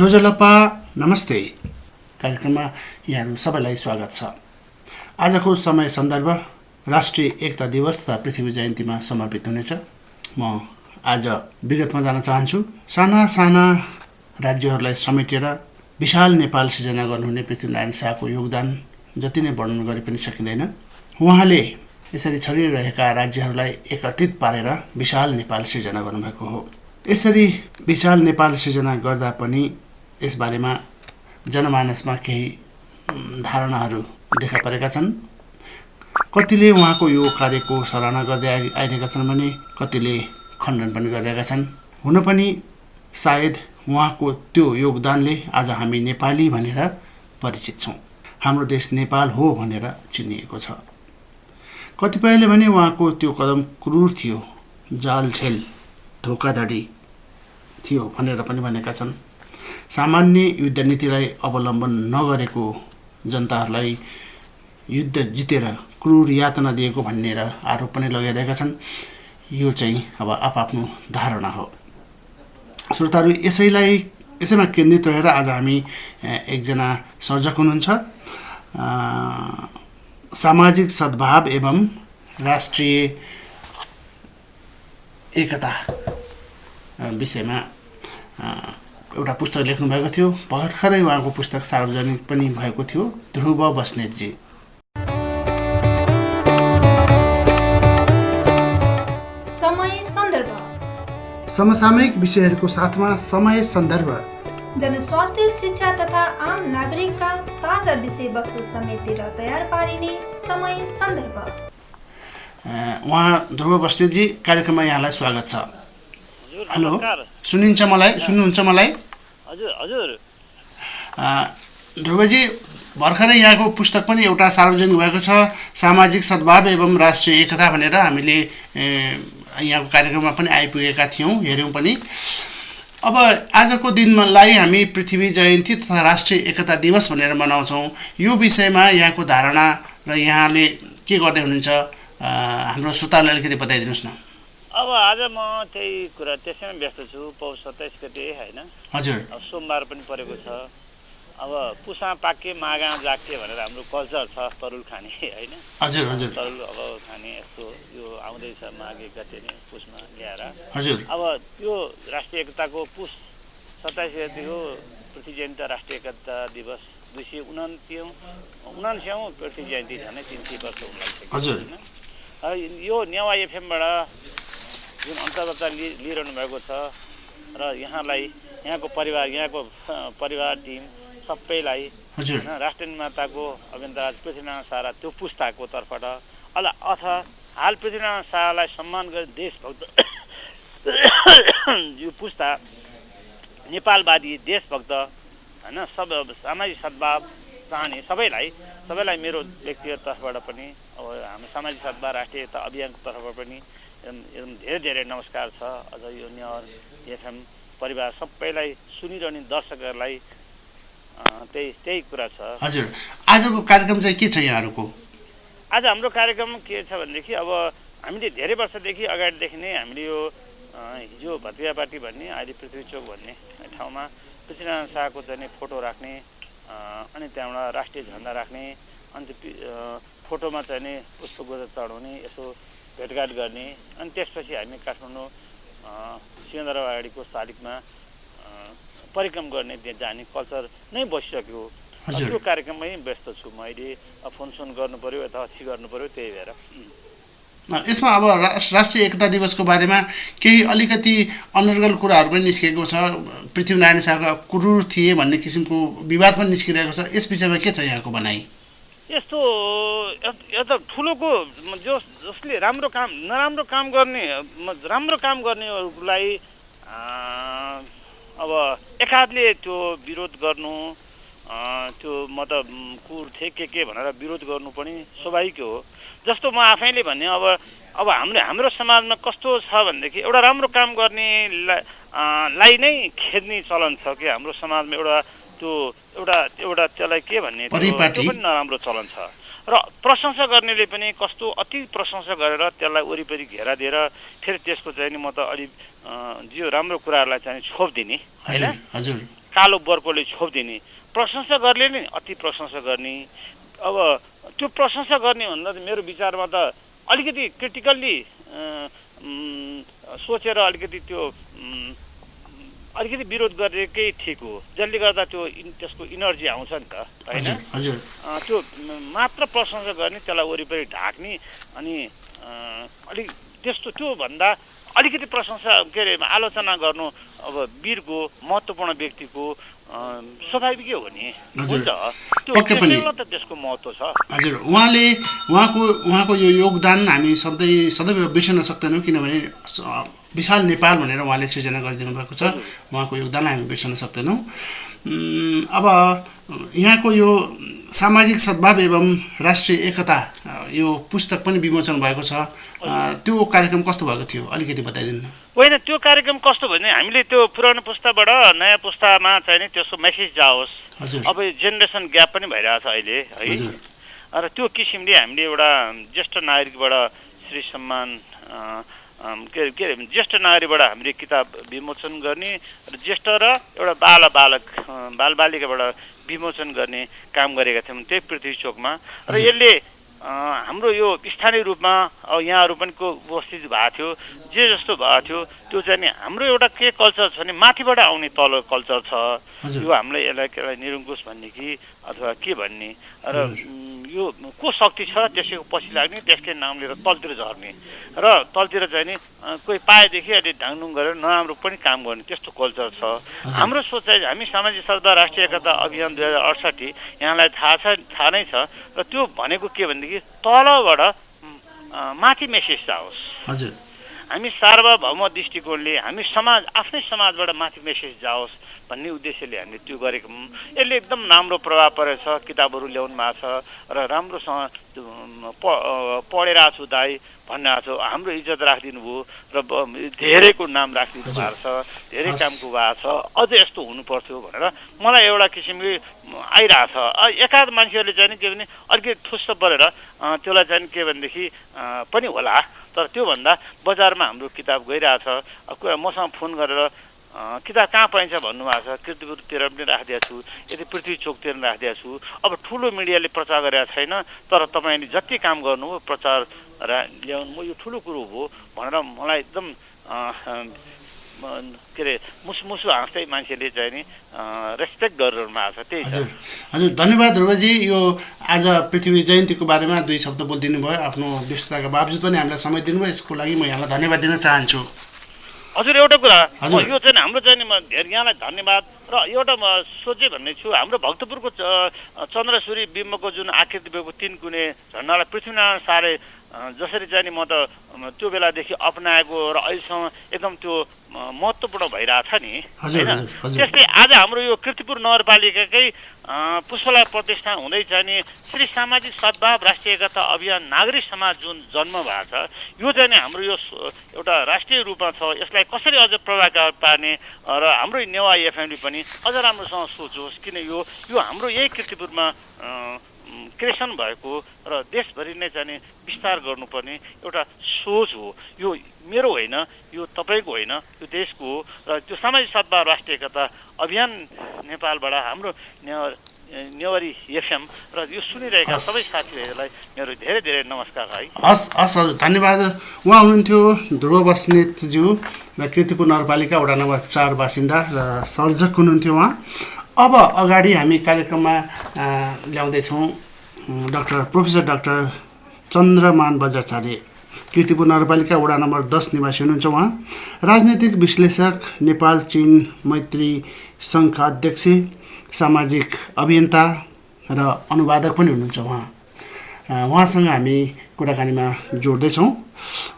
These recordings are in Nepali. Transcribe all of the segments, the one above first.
जोजलपा नमस्ते कार्यक्रममा यहाँहरू सबैलाई स्वागत छ। आजको समय सन्दर्भ राष्ट्रिय एकता दिवस तथा पृथ्वी जयन्तीमा समर्पित हुनेछ। म आज विगतमा जान चाहन्छु। साना साना राज्यहरूलाई समेटेर विशाल नेपाल सिर्जना गर्नुहुने पृथ्वीनारायण शाहको योगदान जति नै वर्णन गरे पनि सकिँदैन। उहाँले यसरी छरिरहेका राज्यहरूलाई एकत्रित पारेर विशाल नेपाल सिर्जना गर्नुभएको हो। यसरी विशाल नेपाल सिर्जना गर्दा पनि यसबारेमा जनमानसमा केही धारणाहरू देखा परेका छन्। कतिले उहाँको यो कार्यको सराहना गर्दै आइरहेका छन् भने कतिले खण्डन पनि गरिरहेका छन्। हुन पनि सायद उहाँको त्यो योगदानले आज हामी नेपाली भनेर परिचित छौँ, हाम्रो देश नेपाल हो भनेर चिनिएको छ। कतिपयले भने उहाँको त्यो कदम क्रूर थियो, जालझेल धोकाधडी थियो भनेर पनि भनेका छन्। सामान्य युद्ध नीतिलाई अवलम्बन नगरेको जनताहरूलाई युद्ध जितेर क्रूर यातना दिएको भनेर आरोप पनि लगाइरहेका छन्। यो चाहिँ अब आफ्नो धारणा हो। श्रोताहरू, यसैमा केन्द्रित रहेर आज हामी एकजना सर्जक हुनुहुन्छ। सामाजिक सद्भाव एवं राष्ट्रिय एकता विषयमा एउटा पुस्तक लेख्नु भएको थियो। भर्खरै उहाँको पुस्तक सार्वजनिक पनि भएको थियो। ध्रुव बस्नेतजी। समय सन्दर्भ, समसामयिक विषयहरूको साथमा समय सन्दर्भ, जनस्वास्थ्य, शिक्षा तथा आम नागरिकका ताजा विषयवस्तु समेटेर तयार पारिने समय सन्दर्भ। उहाँ ध्रुव बस्नेतजी, कार्यक्रममा यहाँलाई स्वागत छ। हेलो, सुन्नुहुन्छ मलाई? हजुर। ध्रुवजी, भर्खरै यहाँको पुस्तक पनि एउटा सार्वजनिक भएको छ, सामाजिक सद्भाव एवं राष्ट्रिय एकता भनेर। हामीले यहाँको कार्यक्रममा पनि आइपुगेका थियौँ, हेऱ्यौँ पनि। अब आजको दिनलाई हामी पृथ्वी जयन्ती तथा राष्ट्रिय एकता दिवस भनेर मनाउँछौँ। यो विषयमा यहाँको धारणा र यहाँले के गर्दै हुनुहुन्छ, हाम्रो श्रोतालाई अलिकति बताइदिनुहोस् न। अब आज म त्यही कुरा त्यसैमा व्यस्त छु। पौष 27 गते होइन? हजुर। अब सोमबार पनि परेको छ। अब पुसा पाके मागा जाके भनेर हाम्रो कल्चर छ, तरुल खाने होइन? हजुर हजुर। तरुल अब खाने यस्तो यो आउँदैछ माघे गते नै पुसमा ल्याएर। हजुर। अब यो राष्ट्रिय एकताको पुस 27 गतिको पृथ्वी जयन्ती राष्ट्रिय एकता दिवस 279औं पृथ्वी जयन्ती झन् 300 वर्ष हुन लाग्छ। हजुर। यो नेवा एफएमबाट जुन अन्तर्वार्ता लिइरहनु भएको छ र यहाँको परिवार टिम सबैलाई होइन राष्ट्रिय निर्माताको अभियन्ता पृथ्वीनारायण शाह त्यो पुस्ताको तर्फबाट हाल पृथ्वीनारायण शाहलाई सम्मान गरी देशभक्त यो पुस्ता नेपालवादी देशभक्त होइन सब सामाजिक सद्भाव चाहने सबैलाई मेरो व्यक्तिगत तर्फबाट पनि अब हाम्रो सामाजिक सद्भाव राष्ट्रिय एकता अभियानको तर्फबाट पनि एकदम धेरै नमस्कार छ। अझ यो नेवार एफएम परिवार सबैलाई सुनिरहने दर्शकहरूलाई त्यही कुरा छ। हजुर, आजको कार्यक्रम चाहिँ के छ यहाँहरूको? आज हाम्रो कार्यक्रम के छ भनेदेखि अब हामीले धेरै वर्षदेखि अगाडिदेखि नै हामीले यो हिजो भतिया पार्टी भन्ने अहिले पृथ्वी चोक भन्ने ठाउँमा पृथ्वीनारायण शाहको चाहिँ फोटो राख्ने अनि त्यहाँबाट राष्ट्रिय झन्डा राख्ने अनि त्यो फोटोमा चाहिँ नि पुष्पगुच्छ चढाउने, यसो भेटघाट गर्ने अनि त्यसपछि हामी काठमाडौँ सिंहदरबार अगाडिको शालिगमा परिक्रम गर्ने जाने कल्चर नै बसिसक्यो। त्यो कार्यक्रममै व्यस्त छु म अहिले। फोन गर्नु पर्यो अथवा अथि गर्नु पर्यो, त्यही भएर। यसमा अब राष्ट्रिय एकता दिवसको बारेमा केही अलिकति अनर्गल कुराहरू पनि निस्केको छ। पृथ्वीनारायण शाह क्रूर थिए भन्ने किसिमको विवाद पनि निस्किरहेको छ। यस विषयमा के छ यहाँको भनाइ? यस्तो एउटा ठुलोको जसले नराम्रो काम गर्नेहरूलाई अब एकाधले त्यो विरोध गर्नु, त्यो मतलब कुर थिए के भनेर विरोध गर्नु पनि स्वाभाविक हो। जस्तो म आफैले भने अब हाम्रो समाजमा कस्तो छ भनेदेखि एउटा राम्रो काम गर्नेलाई नै खेद्ने चलन छ कि हाम्रो समाजमा एउटा त्यसलाई के भन्ने त्यो पनि नराम्रो चलन छ। र प्रशंसा गर्नेले पनि कस्तो अति प्रशंसा गरेर त्यसलाई वरिपरि घेरा दिएर फेरि त्यसको चाहिँ नि म त अलि जो राम्रो कुराहरूलाई चाहिँ छोप दिने हैन। हजुर कालो बर्कोले छोपिदिने, प्रशंसा गर्ने नि अति प्रशंसा गर्ने। अब त्यो प्रशंसा गर्ने भन्दा मेरो विचारमा त अलिकति क्रिटिकल्ली सोचेर अलिकति त्यो अलिकति विरोध गरेकै ठिक हो, जसले गर्दा त्यसको इनर्जी आउँछ नि त होइन। त्यो मात्र प्रशंसा गर्ने, त्यसलाई वरिपरि ढाक्ने, अनि अलिक त्यस्तो त्योभन्दा अलिकति प्रशंसा के अरे आलोचना गर्नु अब वीरको महत्त्वपूर्ण व्यक्तिको स्वाभाविकै हो नि, हुन्छ। त्यो त्यसैले त त्यसको महत्त्व छ। हजुर, उहाँको यो योगदान हामी सधैँ बिर्सन सक्दैनौँ, किनभने विशाल नेपाल भनेर उहाँले सृजना गरिदिनु भएको छ। उहाँको योगदान हामी बिर्सन सक्दैनौँ। अब यहाँको यो सामाजिक सद्भाव एवं राष्ट्रिय एकता यो पुस्तक पनि विमोचन भएको छ, त्यो कार्यक्रम कस्तो भएको थियो अलिकति बताइदिनु न। होइन, त्यो कार्यक्रम कस्तो भने हामीले त्यो पुरानो पुस्ताबाट नयाँ पुस्तामा चाहिँ नि त्यसको मेसेज जाओस्। अब जेनेरेसन ग्याप पनि भइरहेछ अहिले है, र त्यो किसिमले हामीले एउटा ज्येष्ठ नागरिकबाट श्री सम्मान के अरे ज्येष्ठ नागरिकबाट हामीले किताब विमोचन गर्ने र ज्येष्ठ र एउटा बालबालिकाबाट विमोचन गर्ने काम गरेका थियौँ त्यही पृथ्वी चोकमा। र यसले हाम्रो यो स्थानीय रूपमा अब यहाँहरू पनि को उपस्थित भएको थियो, जे जस्तो भएको थियो त्यो चाहिँ नि हाम्रो एउटा के कल्चर छ भने माथिबाट आउने तल कल्चर छ। यो हामीलाई यसलाई निरङ्कुश भन्ने कि अथवा के भन्ने, र यो को शक्ति छ त्यसैको पछि लाग्ने, त्यसकै नाम लिएर तलतिर झर्ने, र तलतिर चाहिँ नि कोही पाएदेखि अहिले ढाङढुङ गरेर नराम्रो पनि काम गर्ने, त्यस्तो कल्चर छ। हाम्रो सोचाइ हामी सामाजिक सद्भाव राष्ट्रिय एकता अभियान 2068 यहाँलाई थाहा नै छ, र त्यो भनेको के भनेदेखि तलबाट माथि मेसेज जाओस्। हजुर, हामी सार्वभौम दृष्टिकोणले हामी आफ्नै समाजबाट माथि मेसेज जाओस् भन्ने उद्देश्यले हामीले त्यो गरेको। यसले एकदम राम्रो प्रभाव परेछ, किताबहरू ल्याउनु भएको छ र राम्रोसँग पढेर छु दाइ भन्नु छ, हाम्रो इज्जत राखिदिनु भयो र धेरैको नाम राखिदिनु भएको छ, धेरै कामको भएको छ, अझ यस्तो हुनुपर्थ्यो भनेर मलाई एउटा किसिमले आइरहेछ। एकाध मान्छेहरूले चाहिँ के भने अलिकति ठुस्स परेर त्यसलाई चाहिँ के भनेदेखि पनि होला, तर त्योभन्दा बजारमा हाम्रो किताब गइरहेछ। मसँग फोन गरेर किताब कहाँ पाइन्छ भन्नुभएको छ, कीर्तिपुरतिर पनि राखिदिएको छु, यदि पृथ्वी चोकतिर राखिदिएको छु। अब ठुलो मिडियाले प्रचार गरेको छैन, तर तपाईँले जति काम गर्नुभयो प्रचार ल्याउनु यो ठुलो कुरो हो भनेर मलाई एकदम के अरे मुसु हाँस्दै मान्छेले चाहिँ नि रेस्पेक्ट गरिरहनु भएको छ। त्यही छ। हजुर, धन्यवाद ध्रुवजी। यो आज पृथ्वी जयन्तीको बारेमा 2 शब्द बोलिदिनु भयो, आफ्नो व्यस्तताका बावजुद पनि हामीलाई समय दिनुभयो, यसको लागि म यहाँलाई धन्यवाद दिन चाहन्छु। हजुर, एउटा कुरा यो चाहिँ हाम्रो चाहिँ म धेरै यहाँलाई धन्यवाद, र एउटा म सोचे भन्ने छु, हाम्रो भक्तपुरको चन्द्रसूरी बिम्बको जुन आकृति भएको 3 कुने झन्डालाई पृथ्वीनारायण शाहले जसरी चाहिँ नि म त त्यो बेलादेखि अपनाएको र अहिलेसम्म एकदम त्यो महत्त्वपूर्ण भइरहेछ नि होइन। त्यस्तै आज हाम्रो यो कीर्तिपुर नगरपालिकाकै पुष्पलाल प्रतिष्ठान हुँदै चाहिँ नि श्री सामाजिक सद्भाव राष्ट्रिय एकता अभियान नागरिक समाज जुन जन्म भएको छ, यो चाहिँ नि हाम्रो यो एउटा राष्ट्रिय रूपमा छ। यसलाई कसरी अझ प्रभावकारी पार्ने र हाम्रो नेवा एफएमले पनि अझ राम्रोसँग सोचोस्, किन यो हाम्रो यही कीर्तिपुरमा क्रिएसन भएको र देशभरि नै चाहिँ विस्तार गर्नुपर्ने एउटा सोच हो। यो मेरो होइन, यो तपाईँको होइन, यो देशको हो। र त्यो सामाजिक सद्भाव राष्ट्रिय एकता अभियान नेपालबाट हाम्रो नेवारी एफएम र यो सुनिरहेका सबै साथीहरूलाई मेरो धेरै धेरै नमस्कार है। हस् हजुर, धन्यवाद। उहाँ हुनुहुन्थ्यो ध्रुव बस्नेतज्यू र कीर्तिपुर नगरपालिका वडा नम्बर 4 बासिन्दा र सर्जक हुनुहुन्थ्यो उहाँ। अब अगाडि हामी कार्यक्रममा ल्याउँदैछौँ प्रोफेसर डाक्टर चन्द्रमान बज्राचार्य, कीर्तिपुर नगरपालिका वडा नम्बर 10 निवासी हुनुहुन्छ उहाँ। राजनैतिक विश्लेषक, नेपाल चीन मैत्री सङ्घका अध्यक्ष, सामाजिक अभियन्ता र अनुवादक पनि हुनुहुन्छ उहाँसँग हामी कुराकानीमा जोड्दैछौँ।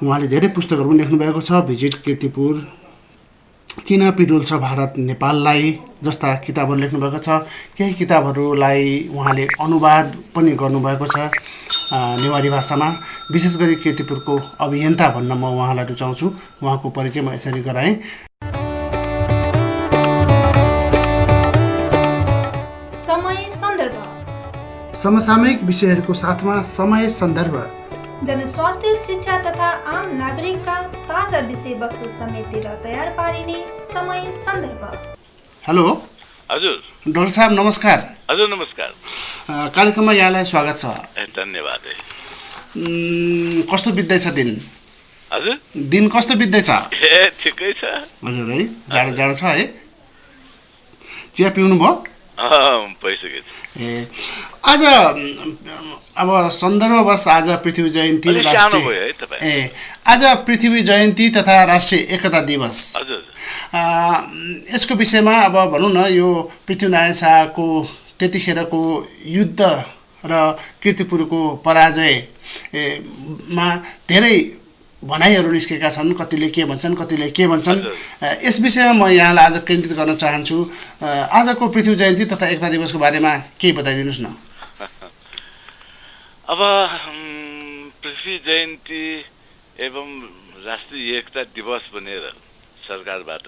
उहाँले धेरै पुस्तकहरू पनि लेख्नुभएको छ, भिजिट कीर्तिपुर, किन पिरोल्छ भारत नेपाललाई जस्ता किताबहरू लेख्नुभएको छ। केही किताबहरूलाई उहाँले अनुवाद पनि गर्नुभएको छ नेवारी भाषामा। विशेष गरी कीर्तिपुरको अभियन्ता भन्न म उहाँलाई रुचाउँछु। उहाँको परिचय म यसरी गराएँ। समय सन्दर्भ, समसामयिक विषयहरूको साथमा समय सन्दर्भ, जनस्वास्थ्य, शिक्षा तथा आम नागरिकका ताजा विषयवस्तु समेटेर तयार पारिने समय सन्दर्भ। हेलो हजुर डाक्टर साहब नमस्कार। हजुर नमस्कार। कार्यक्रममा यहाँलाई स्वागत छ। धन्यवाद। कस्तो बित्दैछ दिन? हजुर दिन कस्तो बित्दैछ? ठिकै छ। हजुर है, जाडो जाडो छ है। चिया पिउनु भयो? भइसकेको छ। ए आज अब सन्दर्भवश आज पृथ्वी जयन्ती आज पृथ्वी जयन्ती तथा राष्ट्रिय एकता दिवस। हजुर यसको विषयमा अब भनौँ न, यो पृथ्वीनारायण शाहको त्यतिखेरको युद्ध र कीर्तिपुरको पराजयमा धेरै भनाइहरू निस्केका छन्। कतिले के भन्छन्, कतिले के भन्छन्। यस विषयमा म यहाँलाई आज केन्द्रित गर्न चाहन्छु। आजको पृथ्वी जयन्ती तथा एकता दिवसको बारेमा केही बताइदिनुहोस् न। अब पृथ्वी जयन्ती एवं राष्ट्रिय एकता दिवस भनेर सरकारबाट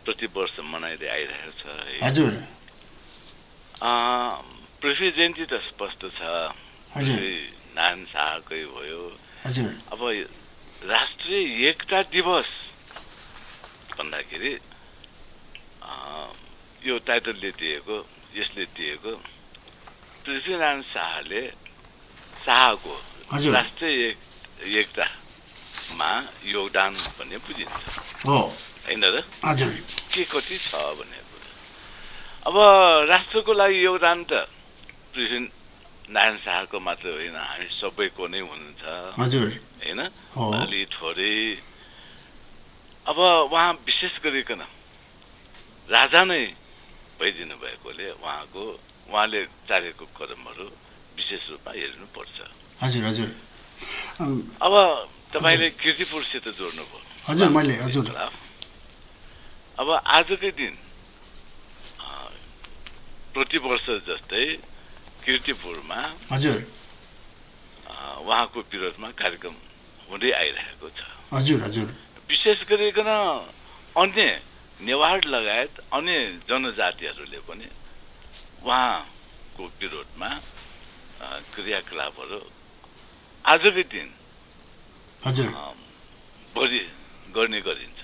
प्रति वर्ष मनाइँदै आइरहेको छ है। हजुर पृथ्वी जयन्ती त स्पष्ट छ, नारायण शाहकै भयो। हजुर अब राष्ट्रिय एकता दिवस भन्दाखेरि यो टाइटलले दिएको, यसले दिएको पृथ्वीनारायण शाहको राष्ट्रिय एकतामा योगदान भन्ने बुझिन्छ होइन र? हजुर के कति छ भन्ने कुरा। अब राष्ट्रको लागि योगदान त पृथ्वीनारायण शाहको मात्र होइन, हामी सबैको नै हुनुहुन्छ। हजुर होइन, अलि थोरै। अब उहाँ विशेष गरिकन राजा नै भइदिनु भएकोले उहाँले चालेको कदमहरू विशेष रूपमा हेर्नुपर्छ। हजुर हजुर अब तपाईँले कीर्तिपुरसित जोड्नुभयो। हजुर मैले हजुर अब आजकै दिन प्रतिवर्ष जस्तै कीर्तिपुरमा हजुर उहाँको विरोधमा कार्यक्रम हुँदै आइरहेको छ। हजुर हजुर विशेष गरिकन अन्य नेवार लगायत अन्य जनजातिहरूले पनि उहाँको विरोधमा क्रियाकलापहरू आजकै दिन हजुर बढी गर्ने गरिन्छ।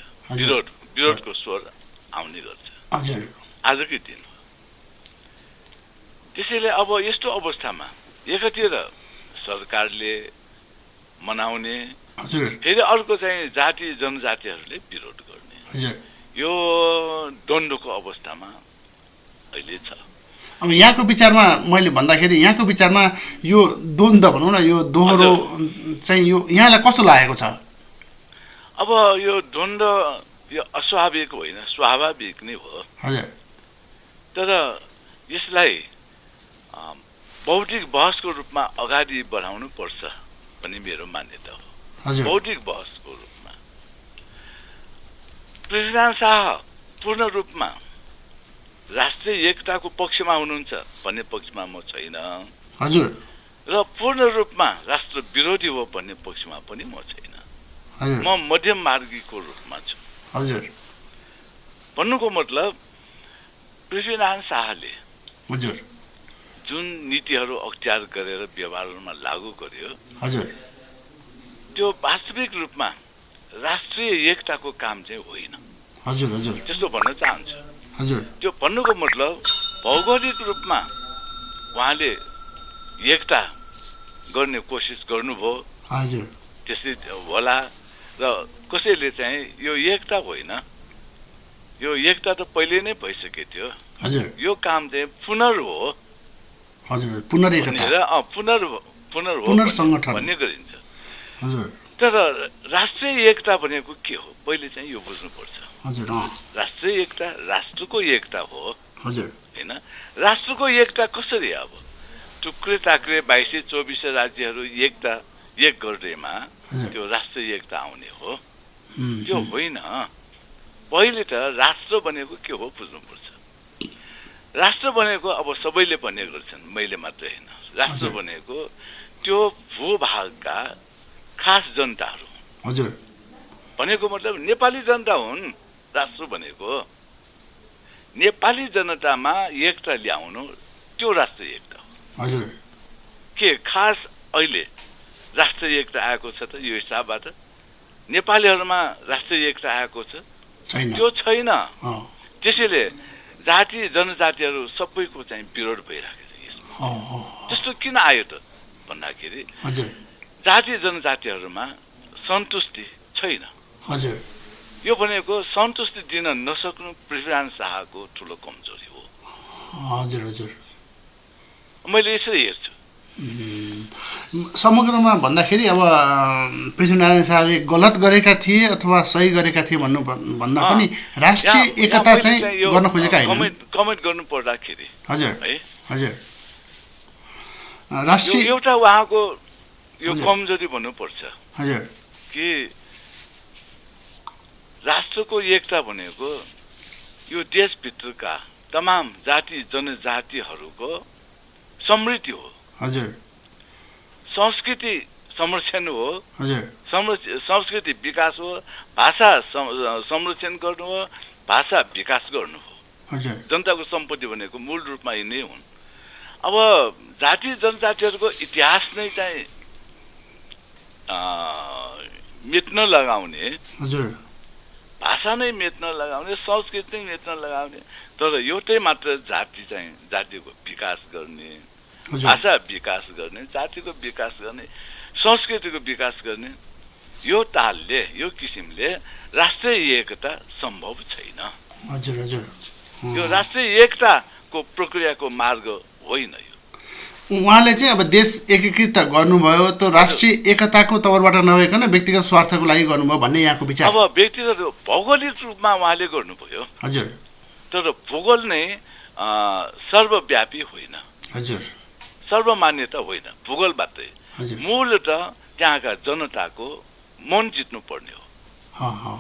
विरोधको स्वर आउने गर्छ हजुर आजकै दिन। त्यसैले अब यस्तो अवस्थामा एकातिर सरकारले मनाउने, फेरि अर्को चाहिँ जाति जनजातिहरूले विरोध गर्ने, यो द्वन्द्वको अवस्थामा अहिले छ। अब यहाँको विचारमा मैले भन्दाखेरि यहाँको विचारमा यो द्वन्द्व भनौँ न, यो दोहोरो चाहिँ यो यहाँलाई कस्तो लागेको छ? अब यो द्वन्द्व यो अस्वाभाविक होइन, स्वाभाविक नै हो। हजुर तर यसलाई बौद्धिक बहसको रूपमा अगाडि बढाउनु पर्छ भन्ने मेरो मान्यता हो। बौद्धिक बहसको रूपमा पृथ्वीनारायण शाह पूर्ण रूपमा राष्ट्रिय एकताको पक्षमा हुनुहुन्छ भन्ने पक्षमा म छैन। हजुर र पूर्ण रूपमा राष्ट्र विरोधी हो भन्ने पक्षमा पनि म छैन। म मध्यम मार्गीको रूपमा छु। हजुर भन्नुको मतलब पृथ्वीनारायण शाहले हजुर जुन नीतिहरू अख्तियार गरेर व्यवहारमा लागू गर्यो, हजुर त्यो वास्तविक रूपमा राष्ट्रिय एकताको काम चाहिँ होइन। हजुर हजुर त्यस्तो भन्न चाहन्छु। हजुर त्यो भन्नुको मतलब भौगोलिक रूपमा उहाँले एकता गर्ने कोसिस गर्नुभयो। हजुर त्यसै होला र कसैले चाहिँ यो एकता होइन, यो एकता त पहिले नै भइसकेको थियो। हजुर यो काम चाहिँ पुनर् हो। हजुर पुनर्एकता पुनर्संगठन भन्ने गरिन्छ। हजुर तर राष्ट्रिय एकता भनेको के हो पहिले चाहिँ यो बुझ्नुपर्छ। हजुर राष्ट्रिय एकता राष्ट्रको एकता हो। हजुर हैन, राष्ट्रको एकता कसरी? अब टुक्रे टाक्रे 22-24 राज्यहरू एकता एक गर्दैमा त्यो राष्ट्रिय एकता आउने हो? त्यो होइन। पहिले त राष्ट्र भनेको के हो बुझ्नुपर्छ। राष्ट्र भनेको अब सबैले भन्ने गर्छन्, मैले मात्र होइन। राष्ट्र भनेको त्यो भूभागका खास जनताहरू। हजुर भनेको मतलब नेपाली जनता हुन्। राष्ट्र भनेको नेपाली जनतामा एकता ल्याउनु, त्यो राष्ट्रिय एकता हो। हजुर के खास अहिले राष्ट्रिय एकता आएको छ त? यो हिसाबबाट नेपालीहरूमा राष्ट्रिय एकता आएको छ? छैन, त्यो छैन। त्यसैले जाति जनजातिहरू सबैको चाहिँ विरोध भइरहेको छ यसमा। त्यस्तो किन आयो त भन्दाखेरि हजुर जाति जनजातिहरूमा सन्तुष्टि छैन। हजुर यो भनेको सन्तुष्टि दिन नसक्नु पृथ्वीनारायण शाहको ठुलो कमजोरी हो। हजुर हजुर मैले यसरी हेर्छु। समग्रमा भन्दाखेरि अब पृथ्वीनारायण शाहले गलत गरेका थिए अथवा सही गरेका थिए भन्दा पनि राष्ट्रिय एकता चाहिँ गर्न खोजेका होइन। कमेन्ट गर्नु पर्दाखेरि हजुर है हजुर राष्ट्रिय एउटा उहाँको यो कमजोरी भन्नुपर्छ हजुर कि राष्ट्रको एकता भनेको यो देशभित्रका तमाम जाति जनजातिहरूको समृद्धि हो। हजुर संस्कृति संरक्षण हो। हजुर संस्कृति विकास हो। भाषा संरक्षण गर्नु हो। भाषा विकास गर्नु हो। हजुर जनताको सम्पत्ति भनेको मूल रूपमा यी नै हुन्। अब जाति जनजातिहरूको इतिहास नै चाहिँ मेट्न लगाउने, हजुर भाषा नै मेट्न लगाउने, संस्कृति नै मेट्न लगाउने, तर एउटै मात्र जाति चाहिँ जातिको विकास गर्ने, भाषा विकास गर्ने, जातिको विकास गर्ने, संस्कृतिको विकास गर्ने, यो तालले यो किसिमले राष्ट्रिय एकता सम्भव छैन। हजुर हजुर यो राष्ट्रिय एकताको प्रक्रियाको मार्ग होइन। यो उहाँले चाहिँ अब देश एकीकृत गर्नुभयो त राष्ट्रिय एकताको तवरबाट नभइकन व्यक्तिगत स्वार्थको लागि गर्नुभयो भन्ने यहाँको विचार। अब व्यक्तिगत भौगोलिक रूपमा उहाँले गर्नुभयो। हजुर तर भूगोल नै सर्वव्यापी होइन। हजुर सर्वमान्यता होइन। भूगोलबाटै मूलतः त्यहाँका जनताको मन जित्नु पर्ने हो।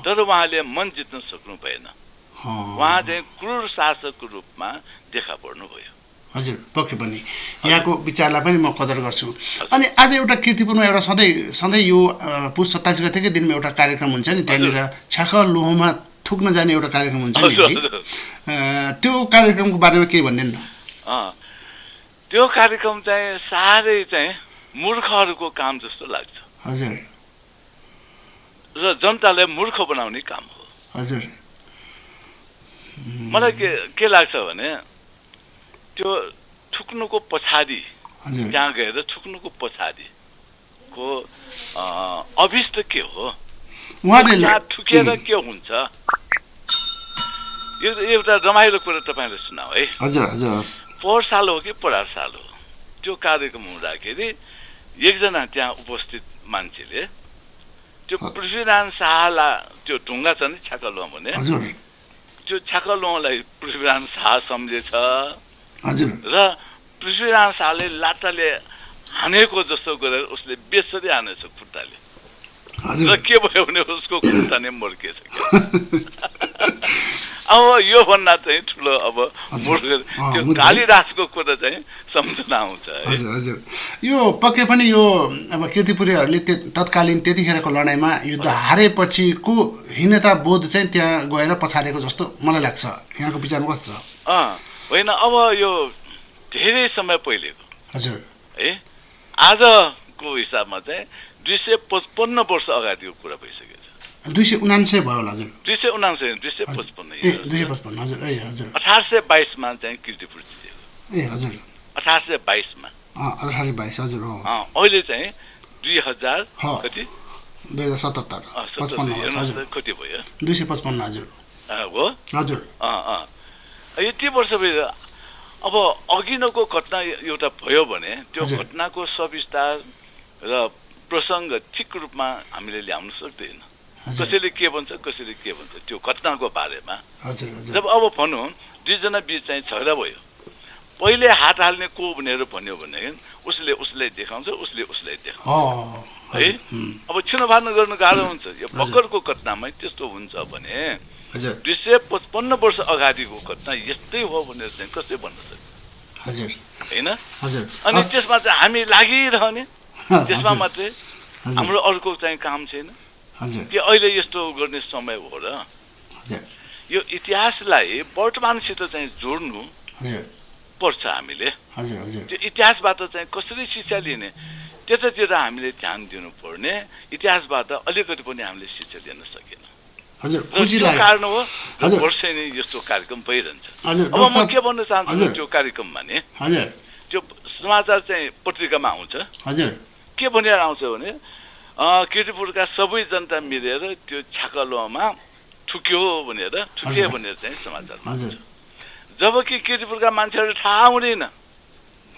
तर उहाँले मन जित्न सक्नु भएन। उहाँ चाहिँ क्रूर शासकको रूपमा देखा पर्नु भयो। हजुर पक्कै पनि यहाँको विचारलाई पनि म कदर गर्छु। अनि आज एउटा कीर्तिपुरमा एउटा सधैँ यो पुस 27 गतेकै दिनमा एउटा कार्यक्रम हुन्छ नि, त्यहाँनिर छाक लोहोमा थुक्न जाने एउटा कार्यक्रम हुन्छ नि, त्यो कार्यक्रमको बारेमा केही भनिदिनु न। त्यो कार्यक्रम चाहिँ साह्रै चाहिँ मूर्खहरूको काम जस्तो लाग्छ। हजुर र जनतालाई मूर्ख बनाउने काम हो। हजुर मलाई के लाग्छ भने त्यो थुक्नुको पछाडि त्यहाँ गएर थुक्नुको पछाडिको अभिष्ट के हो, उहाँले थुकेर के हुन्छ, यो एउटा रमाइलो कुरा तपाईँले सुनाऊ है। हजुर हजुर पोहोर साल हो कि परार साल हो, त्यो कार्यक्रम हुँदाखेरि एकजना त्यहाँ उपस्थित मान्छेले त्यो पृथ्वीनारायण शाहलाई त्यो ढुङ्गा छ नि छाकलुवा भने, त्यो छाकलुवालाई पृथ्वीनारायण शाह सम्झेछ र पृथ्वीनारायण शाहले लाटाले हानेको जस्तो गरेर उसले बेसरी हानेछ खुट्टाले, र के भयो भने उसको खुट्टा नै मर्केछ। अब यो भन्दा चाहिँ ठुलो अब त्यो कालिदासको कुरा चाहिँ सम्झना आउँछ। हजुर हजुर यो पक्कै पनि यो अब कीर्तिपुरीहरूले तत्कालीन त्यतिखेरको लडाइँमा युद्ध हारेपछिको हीनता बोध चाहिँ त्यहाँ गएर पछारेको जस्तो मलाई लाग्छ। यहाँको विचारमा कस्तो छ? होइन, अब यो धेरै समय पहिलेको हजुर है, आजको हिसाबमा चाहिँ 255 वर्ष अगाडिको कुरा भइसकेको छ। 299 भयो होला हजुर। 299 255 255 हजुर। ए हजुर 1822 मा चाहिँ कीर्तिपुर जितेको। ए हजुर 1822 मा 1822 हजुर हो। अहिले चाहिँ 2000 कति 2077 55 हजुर कति भयो 255 हजुर हो हजुर। यति वर्ष भयो। अब अघिल्लोको घटना एउटा भयो भने त्यो घटनाको सविस्तार र प्रसङ्ग ठिक रूपमा हामीले ल्याउन सक्दैन। कसैले के भन्छ कसैले के भन्छ त्यो घटनाको बारेमा। जब अब भनौँ दुईजना बिच चाहिँ झगडा भयो, पहिले हात हाल्ने को भनेर भन्यो भने उसले उसलाई देखाउँछ, उसले उसलाई देखाउँछ है। अब छिनोफानो गर्नु गाह्रो हुन्छ। यो भर्खरको घटनामै त्यस्तो हुन्छ भने 255 वर्ष अगाडिको घटना यस्तै हो भनेर चाहिँ कसै भन्न सक्छ होइन? अनि त्यसमा चाहिँ हामी लागिरहने, त्यसमा मात्रै हाम्रो अर्को चाहिँ काम छैन कि अहिले यस्तो गर्ने समय हो र? यो इतिहासलाई वर्तमानसित चाहिँ जोड्नु पर्छ हामीले। त्यो इतिहासबाट चाहिँ कसरी शिक्षा लिने त्यतातिर हामीले ध्यान दिनुपर्ने। इतिहासबाट अलिकति पनि हामीले शिक्षा लिन सकेन। हजुर र खुसी त्यो लाग्यो कारण हो हजुर। वर्षै नै यस्तो कार्यक्रम भइरहन्छ। हजुर अब म के भन्न चाहन्छु हजुर। त्यो कार्यक्रम भने हजुर त्यो समाचार चाहिँ पत्रिकामा आउँछ। हजुर के भनेर आउँछ भने किर्तिपुरका सबै जनता मिलेर त्यो छाकलोमा ठुक्यो भनेर चाहिँ समाचार हजुर जबकि किर्तिपुरका मान्छेहरू थाहा हुँदैन,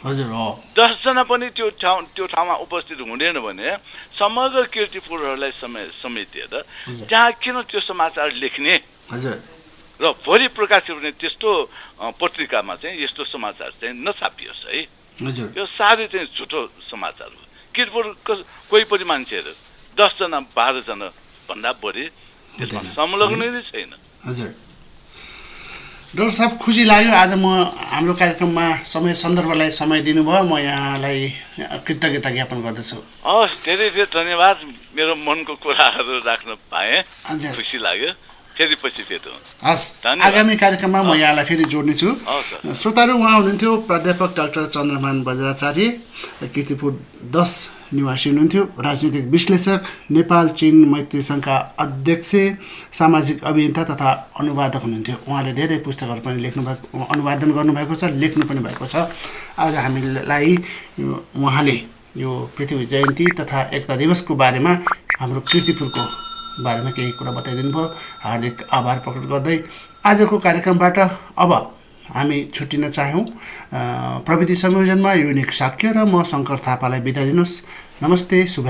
हजुर हो 10 जना पनि त्यो ठाउँमा उपस्थित हुँदैन भने समग्र किर्तिपुरहरूलाई समेटेर जहाँ किन त्यो समाचार लेख्ने हजुर र भोलि प्रकाशित हुने त्यस्तो पत्रिकामा चाहिँ यस्तो समाचार चाहिँ नछापियोस् है। हजुर यो साह्रै चाहिँ झुटो समाचार हो। किर्तिपुर कोही पनि मान्छेहरू 10 जना 12 जना भन्दा बढी त्यसमा संलग्न नै छैन। हजुर डाक्टर साहब खुसी लाग्यो आज म हाम्रो कार्यक्रममा सन्दर्भलाई समय दिनुभयो। म यहाँलाई कृतज्ञता ज्ञापन गर्दछु। हस्, धेरै धेरै धन्यवाद। मेरो मनको कुराहरू राख्न पाएँ, हजुर खुसी लाग्यो। फेरि पछि भेटौँ। हस्, धन्यवाद। आगामी कार्यक्रममा म यहाँलाई फेरि जोड्नेछु। हस्। श्रोताहरू, उहाँ हुनुहुन्थ्यो प्राध्यापक डाक्टर चन्द्रमान बज्राचार्य, किर्तिपुर 10 निवासी हुनुहुन्थ्यो, राजनीतिक विश्लेषक, नेपाल चीन मैत्री सङ्घका अध्यक्ष, सामाजिक अभियन्ता तथा अनुवादक हुनुहुन्थ्यो। उहाँले धेरै पुस्तकहरू पनि लेख्नुभएको, अनुवादन गर्नुभएको छ, लेख्नु पनि भएको छ। आज हामीलाई उहाँले यो पृथ्वी जयन्ती तथा एकता दिवसको बारेमा, हाम्रो किर्तिपुरको बारेमा केही कुरा बताइदिनु भयो। हार्दिक आभार प्रकट गर्दै आजको कार्यक्रमबाट अब हामी छुट्टिन चाह्यौँ। प्रविधि संयोजनमा युनिक साक्य र म शङ्कर थापालाई बिदा दिनुहोस्। नमस्ते, शुभ।